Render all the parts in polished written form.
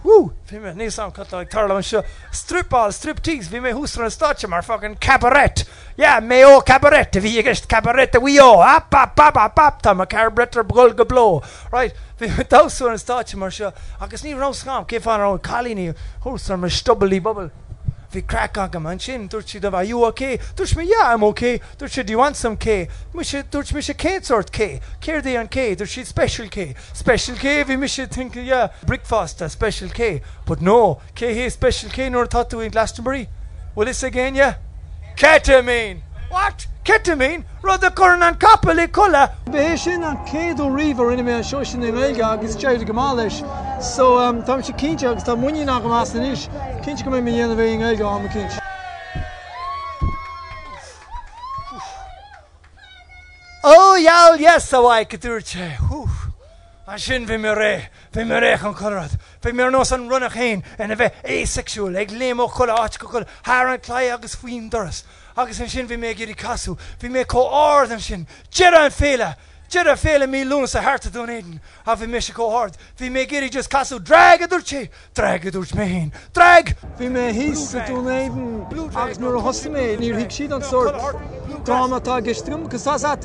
Woo! Bhí mé, níl 's a'm cad tá ag tarlú anseo. Struipeáil, striptease, bhí mé thuas ar an stáitse mar fucking cabaret! Yeah, Mayo Cabaret a bhí i gceist, Cabaret a Mhaigh Eo! Ap ap ap ap ap, tá mo carburetor ag dul go blow. Right, bhí mé ag damhsú ar an stáitse mar seo agus ní raibh 's a'm cén fáth a raibh na cailíní thuas ar mo stubbledy bubble. Bhí craic agam. Ansin dúirt siad liom, Are you ok? Dúirt mé, Yeah, I'm ok. Dúirt siad, Do you want some K? Mise, dúirt mise, Cén sórt K? Céard é an K? Dúirt siad, Special K. Special K? Bhí mise thinking, yeah, bricfeasta, Special K. But no, cé hé Special K nuair atá tú i Glastonbury? Bhfuil fhios ag éinne? Ketamine! What? Ketamine? Rud a chuireann an capall i codladh! Ba é sin an chéad uair riamh a rinne mé an seó sin i nGaeilge agus d'éirigh go maith leis. So táimse cinnte agus tá muinín agam as anois, cinnte go mbeidh mé a dhéanamh é i nGaeilge am eicínt. Oh yeah, yes, a mhaidhc, a dúirt sé. Whew. Ansin bhí mé réidh. Bhí mé réidh chun chuile rud. Bhí mé ar nós an ronnach féin ina bheith asexual, ag léim ó chuile áit go chuile, thar an claí agus faoin doras. Agus ansin bhí mé ag iarraidh casadh. Bhí mé chomh ard ansin. Deireadh an féile! Deireadh féile mí Lúnasa thart i Dún Éideann. Ach bhí mise chomh hard. Bhí mé ag iarraidh just casadh. Drag! a dúirt sé. Drag! a dúirt mé féin. Drag! Bhí mé thíos sa Dún Éideann agus nuair a thosaigh mé níor thuig siad an sórt dráma atá i gceist agam. Cos tá's a't,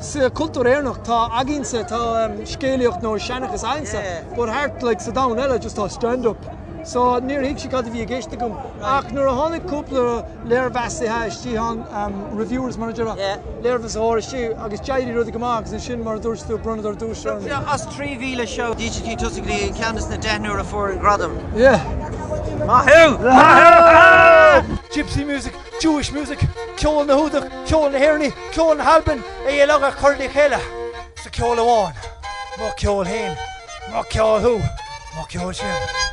sa chultúr Éireannach tá againse, tá scéalaíocht nó seanchas againse, but thart like sa domhan eile just tá stand up. So níor thuig siad cad a bhí i gceist agam. Ach nuair a tháinig cúpla léirmheasaithe istigh ann, reviewers mar a déarfá, léirmheastóir istigh agus d'éirigh rudaí go maith agus ansin mar a dúirt tú bronnadar duais orm. As 3,000 seó DTT tusa go dtí ceann de na deichniúr a fuair an gradam. Yeah. Maith thú! Maith thú! Gypsy music, Jewish music, ceol na nGiúdach, ceol na hÉireann, ceol na hAlban, é uilig a chur le chéile sa cheol amháin. Mo cheol féin. Mo cheol thú, mo cheol sin.